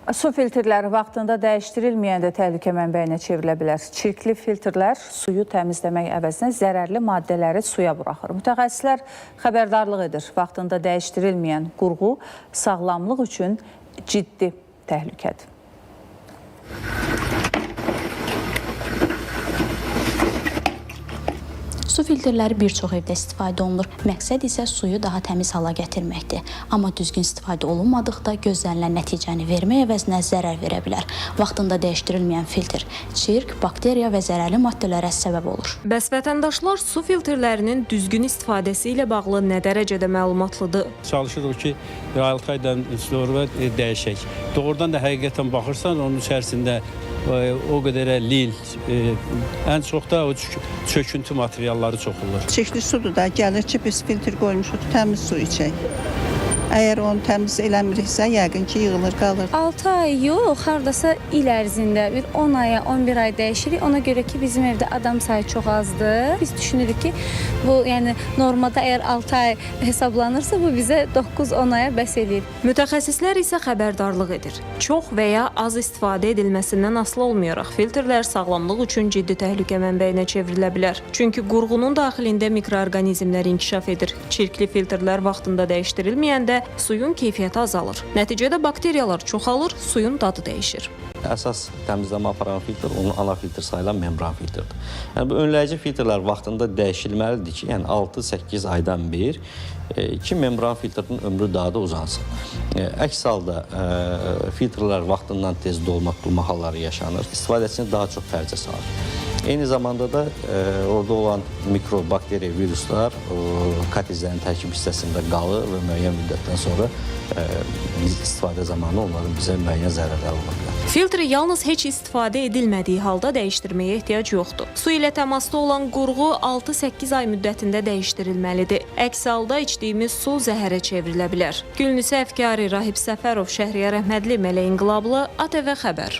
Su filtrləri vaxtında dəyişdirilməyəndə təhlükə mənbəyinə çevrilə bilər. Çirkli filtrlər suyu təmizləmək əvəzinə zərərli maddələri suya buraxır. Mütəxəssislər xəbərdarlıq edir. Vaxtında dəyişdirilməyən qurğu sağlamlıq üçün ciddi təhlükədir. Su filtrləri bir çox evdə istifadə olunur. Məqsəd isə suyu daha təmiz hala gətirməkdir. Amma düzgün istifadə olunmadıqda gözlənilən nəticəni vermək əvəzinə zərər verə bilər. Vaxtında dəyişdirilməyən filtr çirk, bakteriya və zərərli maddələrə səbəb olur. Bəs vətəndaşlar su filtrlərinin düzgün istifadəsi ilə bağlı nə dərəcədə məlumatlıdır? Çalışırıq ki, 6 aydan sonra dəyişək. Doğrudan da həqiqətən baxırsan, onun içərisində o qədərə lil, ən çox da o çöküntü materialları çox olur. Çirkli sudur da, gəlir ki, biz filtr qoymuşuq, təmiz su içək. Əgər onu təmiz eləmiriksə, yəqin ki, yığılır, qalır. 6 ay yox, hardasa il ərzində bir 10 aya, 11 ay dəyişirik. Ona görə ki, bizim evdə adam sayı çox azdır. Biz düşünürük ki, bu yəni normada əgər 6 ay hesablanırsa, bu bizə 9-10 aya bəs eləyir. Mütəxəssislər isə xəbərdarlıq edir. Çox və ya az istifadə edilməsindən asılı olmayaraq filtrlər sağlamlıq üçün ciddi təhlükə mənbəyinə çevrilə bilər. Çünki qurğunun daxilində mikroorqanizmlər inkişaf edir. Çirkli filtrlər vaxtında dəyişdirilməyəndə suyun keyfiyyəti azalır. Nəticədə bakteriyalar çoxalır, suyun dadı dəyişir. Əsas təmizləmə aparan filtr onun ana filtr sayılan membran filtrdir. Yəni bu önləyici filtrlər vaxtında dəyişilməlidir ki, yəni 6-8 aydan bir ki membran filtrinin ömrü daha da uzansın. Əks halda filtrlər vaxtından tez dolma tutulma halları yaşanır. İstifadəçini daha çox fərcə salır. Eyni zamanda da orada olan mikro, bakteriya, viruslar katizlərin tərkib hissəsində qalır və müəyyən müddətdən sonra istifadə zamanı onların bizə müəyyən zərərləri ola bilər. Filtri yalnız heç istifadə edilmədiyi halda dəyişdirməyə ehtiyac yoxdur. Su ilə təmasda olan qurğu 6-8 ay müddətində dəyişdirilməlidir. Əks halda içdiyimiz su zəhərə çevrilə bilər. Gülnisə Əfkari, Rahib Səfərov, Şəhriyar Əhmədli, Mələk İnqilablı, ATV Xəbər.